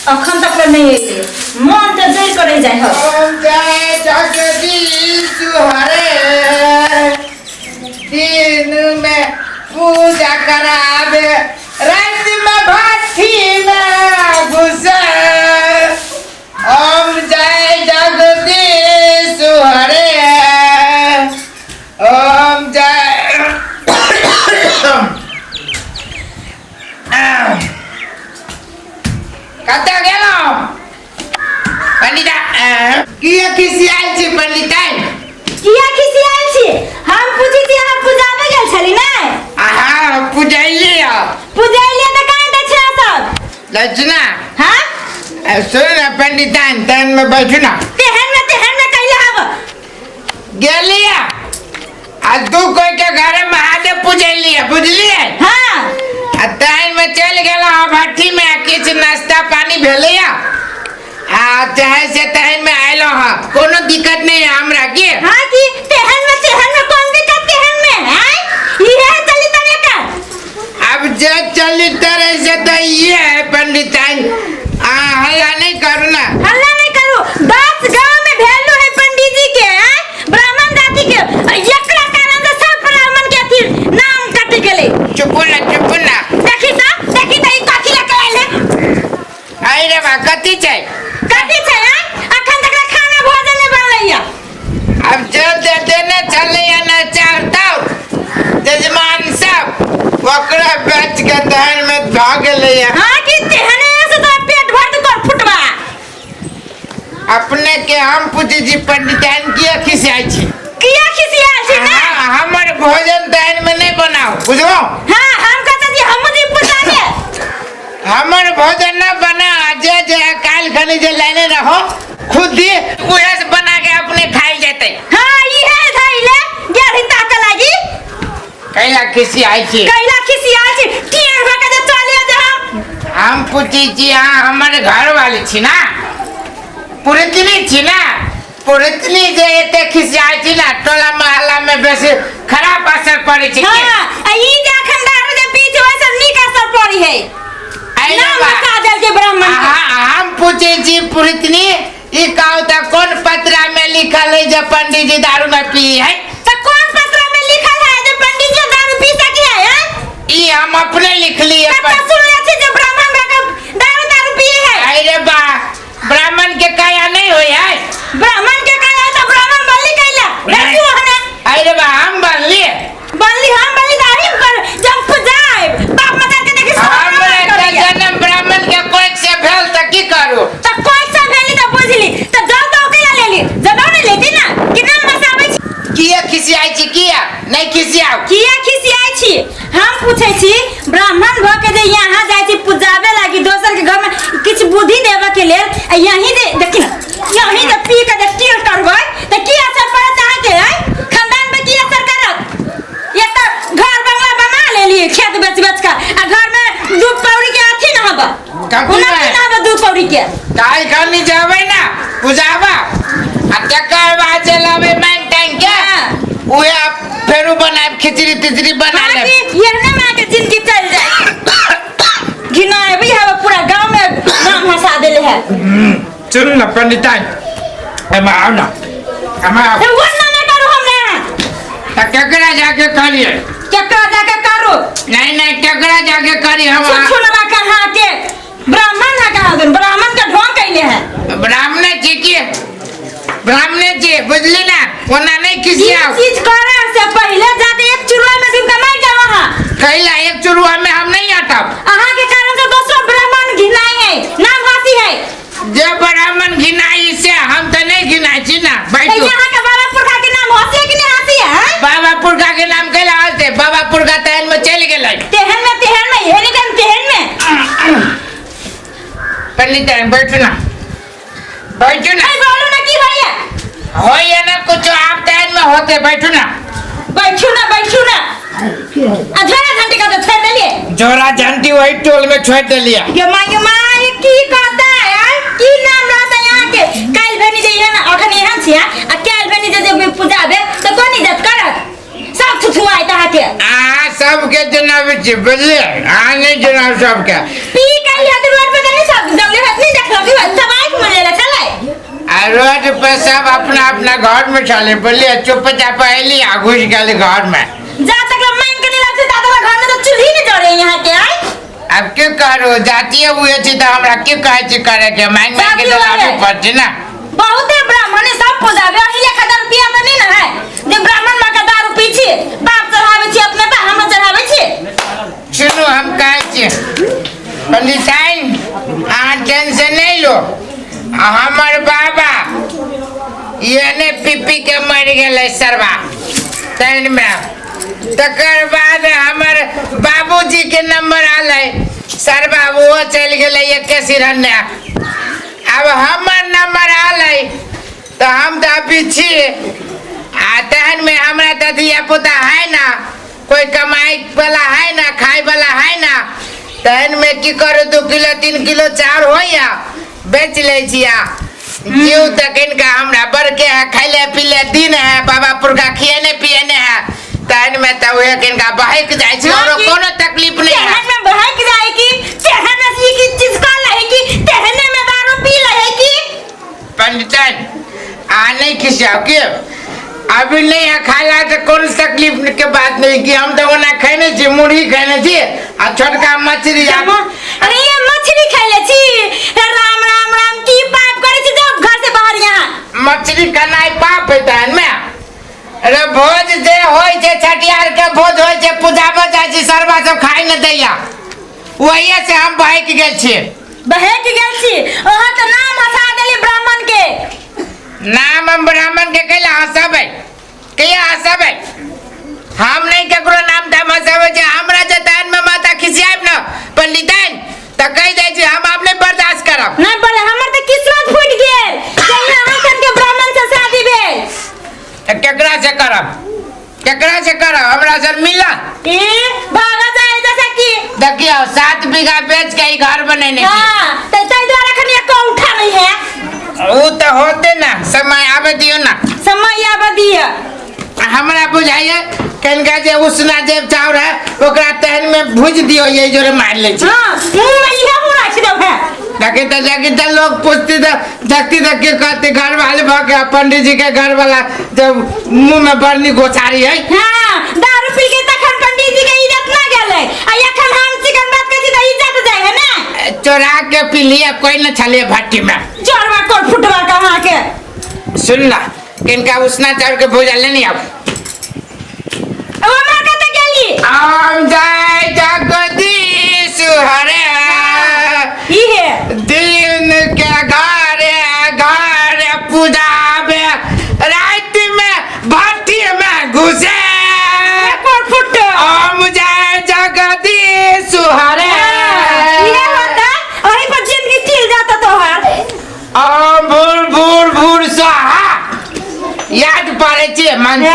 अखन तक ले नहीं एलिए, मन तऽ जरि कऽ रहि जाइ हौ। ओम जय जगदीश हरे, दिन में पूजा करावे, रात में भट्ठी में घुसे। ओम जय जगदीश हरे, ओम जय। कतऽ गेलहुँ पंडिता? किया खिसियाल छी पंडिताइन? किया खिसियाल छी? हम पूछै छी, अहाँ पूजामे गेल छली ने? अहाँ पूजैली? पूजैली तऽ काहे दै छै अहाँ सब दक्षिणा? हाँ। सुन ना पंडिताइन, तहन में बैठू ना। तेहन में कैले हब? गेलिया आ दू कोई के घर महादेव पूजलिए, बुझलिए? हाँ। आ तहन में चलि गेलहुँ भट्ठी में, आ किछु नाश्ता पानी भेलैया, आ चाहे से तहन में आयलहुँ हँ। कोनो दिक्कत नहीं है हमरा के। हाँ की तेहन में कौन दिक्कत तेहन में आय? इहे चली तरे का। अब जे चली तरह से तो ये है पंडिताइन, आ हल्ला नहीं करू ना। हल्ला नहीं करू। 10 गांव में वैल्यू है पंडित जी के, आय? ब्राह्मण जाति के। आ एकरा कारण से सब ब्राह्मण के अथी नाम कटि गेलै। चुपू ना, चुपू ना। देखी त ई कथी लऽ के आयल है। अरे रे बा, कथी छै? कथी छै आय? अखन तक ले खाना भोजन नहि बनलैया। अब जो दे देने चलैया ना चाउर ताउर, जजमान सब ओकरा बेच के दहन में भऽ गेलैया। हाँ कि तेहने से तो पेट भर तो फुटवा। अपने के हम पूछै छी पंडिताइन, किया खिसियाइ छी? किया खिसियाल छी ना? हाँ, हमर भोजन दहन में नहीं बनाओ, बुझलो? हाँ, हम कहते छी हम जी पूछाने। हमर भोजन न बना, जे जे काल खनी जे लाइने रहो खुद ही उहे से बना के अपने खाइल जेतै। हाँ, इहे धइले गेलही ताके लागी। कैला खिसियाइ छी? कैला खिसियाल छी? टेढ़ भऽ के जे चलिए जे हम। हम पूछै छी, अहाँ हमर घर वाली छी ना, पुरतनी छी ना? पुरतनी जे एते खिसियाइ छी ना, टोला मोहल्ला में बेसी खराब असर पड़ै छै। हाँ, आ ई जे अखन दारू जे पी छै ओहिसँ नीक असर पड़ी है। अरे नाम बा। हटा देलकै ब्राह्मण के। हम पूछै छी पुरतनी, ई कहू तऽ कोन पत्रा में लिखल है जे पंडित जी दारू न पी है? तऽ कोन पत्रा में लिखल है जे पंडित जी दारू पी सकी है, हैं? ई हम अपने लिखली। कतऽ सुनले छी जे ब्राह्मण भऽ के दारू दारू पिए है? अरे बा, ब्राह्मण के काया नहीं होय है? ब्राह्मण के काया तऽ ब्राह्मण बनली कैला? देखियो हने। अरे बा, हम बनली। बनली, हम बनली दाढ़ी पर जब जाए बाप मतार के देखी। हमरे के जन्म ब्राह्मण के कोख से भेल तऽ की करू? तऽ कोई से भेली तऽ बुझली, तऽ जल तो कैला लेली? जब नहीं लेती ना कि नाम हंसाबै छी। किया खिसियाइ छी? किया नहीं खिसियाउ? किया खिसियाइ छी? हम पूछै छी, ब्राह्मण भऽ के जे यहाँ जाइ छी पूजाबे लागी दोसर के घर में किछु बुद्धि देबऽ के लेल, आ यहीं जे देखी ना, यहीं जे पी के जे टील करबै तऽ की असर पड़त अहाँके? आँय, खानदान पे की असर करत? एक तऽ घर बंगला बना लेलिए खेत बेच बेच के, आ घर में दू पौड़ी के अथी न हबऽ। कथी उन्नति बा? न हबऽ दू पौड़ी के। काल्हि खनी जेबै ना पूजाबा, आ तकर बाद जे लेबै मांगि टांगि के, उहे आब फेरू बनायब, खिचड़ी तिचड़ी बना हाँ लेब। कि एहने माँ के जिंदगी चल जाए। घिनाएबी हवे, पूरा गांव में नाम हंसा देले है। चलू ना पंडिताइन, एमे आउ ना, एमे आउ। तो वो ना ना करू हमरा। तऽ केकरा जाके करियै? केकरा जाके करू? नहीं नहीं, केकरा जाके करी हम? छुछुनवा कहाँ के ब्राह्मण है, कहाँ दिन ब्राह्मण के ढोंग कैले है। ब्राह्मण छी की? ब्राह्मण छी, बुझली ना? ओना नहीं ई खिसियाउ। चीज करे से पहले जाके एक चुरुआ में दिन कमाई जाओ अहाँ। कैला एक चुरुआ में हम नहीं अटब। अहाँ के कारण से दोसरो ब्राह्मण घिनाई है, नाम हंसी है। जे ब्राह्मण घिनाई से हम तो नहीं घिनाई छी ना। तो बैठू। यहाँ के बाबा पुरखा के नाम हंसी है कि नहीं हंसी है, हाँ? बाबा पुरखा के नाम कैला हंसते? बाबा पुरखा तहन में चलि गेलै। तेहन में एहन टाइम तेहन में। पंडित बैठू ना, बैठू ना। ऐ बोलू ना, की होइया? होइया ना कुछ, आप तहन में होते, बैठू ना। बैठू ना, बैठू ना। आ झोरा झंटी का तो छोड़ देलिए। जोरा झंटी वही टोल में छोड़ देलिए। ये माँ, ये माँ, ये की कहता है यार? की नाम रहता है यहाँ के? काल्हि भेनी जे एहन अखन एहन छी, आ काल्हि भेनी जे जे पूजा भेल तऽ कोन इज्जत करत? सब थुथुआइत अहाँके। अहाँ सबके जनाबै छी, बुझलियै? अहाँ नहि जनाब सबके। पी कही हत रोड पे तऽ नहीं सब जमले हत नहीं। सब अपना अपना घर में चले बोलिए चुपचाप अली आ घुस गेल घर में। जा तक मांग के नहीं लाते दादा घर में तो चूल्ही नहीं जरे यहाँ के आए। अब की करू जातीय हुए छी तऽ हमरा की कहै छी करे के मांगि मांगि के तऽ लाबे पड़तै ना। बहुते ब्राह्मण सब पूजावे अही लेखा दारू पिया तऽ नहीं ना है जे ब्राह्मण माँ के दारू पी छी बाप चढ़ावे छी अपने बा हम चढ़ावे छी। सुनू हम कहै छी पंडिताइन अहाँ टेंशन नहीं लो आ हमर बाबा एने पी पी के मरि गेलै सरबा तैनमे तकर बाद हमर बाबूजी के नंबर आलै सरबा ओहो चलि गेलै एके सिरहने। आब हमर नंबर आलै तऽ हम तऽ अभी छी आ तहन में हमरा तऽ धिया पुता है ना कोई कमाई वाला है ना खाए वाला है ना तहन में की करू 2 किलो 3 किलो चाउर होइया बेच लै छिया जीव तक इनका हमरा बड़के है खैले पीले दिन है बाबा पुरखा खिएने पिएने है तहन में तऽ उहे किनका बहक जाइ छै औरो कोनो तकलीफ नहीं है। तेहन में बहक जाए की तेहन से की चीज का लहे की तेहने में दारू पी लहे की। पंडितन आ नहीं खिसियाओ के अभी नहीं है खाला तो कौन तकलीफ के बात नहीं कि हम तो ओना खेने छी मुरही खेने छी आ छोटका मछली। अरे ये मछली खेले छी राम राम राम की पाप करे छी जब घर से बाहर यहाँ मछली कनाई पाप है तहन में। अरे भोज जे होय छै छठियार के भोज होय छै पूजाबो जाइ छी सरबा सब खाइ न दैया वही से हम बहक गेल छी। बहक गेल छी अहाँ तऽ नाम हंसा देली ब्राह्मण के। नाम हम ब्राह्मण के कैला हंसबै कैला हंसबै हम नहीं केकरो नाम धाम हंसबै छै हमरा जे तहन में माता खिसियाब न पंडिताइन तऽ कहि दै छी हम आब नहि बर्दाश्त करब। नहीं पर हमर तऽ किस्मत फूटि गेल जहिया अहाँ सबके ब्राह्मण से शादी भेल। तऽ केकरा से करब केकरा से करब हमरा से मिलत ए भागा जाए जैसे कि देखियो 7 बीघा बेच के ई घर बनेने छी। हां त तै द्वारा खनी एको उठा नहीं है। उ तऽ होते ना समय आबे दियो ना। समय आबे दियो। हमरा बुझाइए कनिका जे उसना जे चाउर है ओकरा तहन में भुज दियो ये जोरे मार ले छी। हां मुंह में इहे मुंह राखि देब है। देखी तो देखी तो लोग पूछती तो देखती तो के कहते घर वाले भ के पंडित जी के घर वाला जब मुंह में बरनी गोचारी है। हां दारू पी के तखन पंडित जी के इज्जत ना गेलै आ एखन हम चिकन बात करै छी त इज्जत जाय है ना। चोरा के पी लिया कोई न छले भट्टी में चोरवा कोर फुटवा कहाँ के। सुन ला किनका उसना चाउर के भूजल नहीं आब। अब हमरा कतऽ गेली? आम जय जगदीश हरे ई हे दिन के घरे घर पूजाबे राति में भट्टी में घुसे कोर फुट आम जय जगदीश हरे इहे होता वही पर जिंदगी चल जाता तोहर। आम भूर भूर भूर स्वाहा याद पड़े छी मंत्र।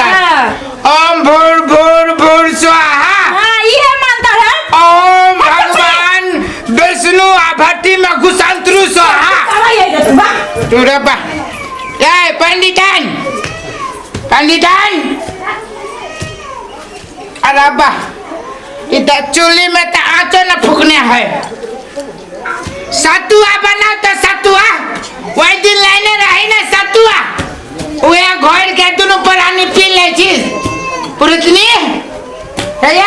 ओम भूर भूर भूर स्वाहा। हां इहे मंत्र है। ओम भगवान विष्णु आ भट्टी में घुसंतरु स्वाहा। तू रे बा ए पंडितान पंडितान अरे बा इधर चूल्ही में तो आँचो न फूकने है। सतुआ बनाओ तो सतुआ वही दिन लाइने रही ना सतुआ उहे घोर के दुनू प्राणी पी ले छी पुरुतनी हे।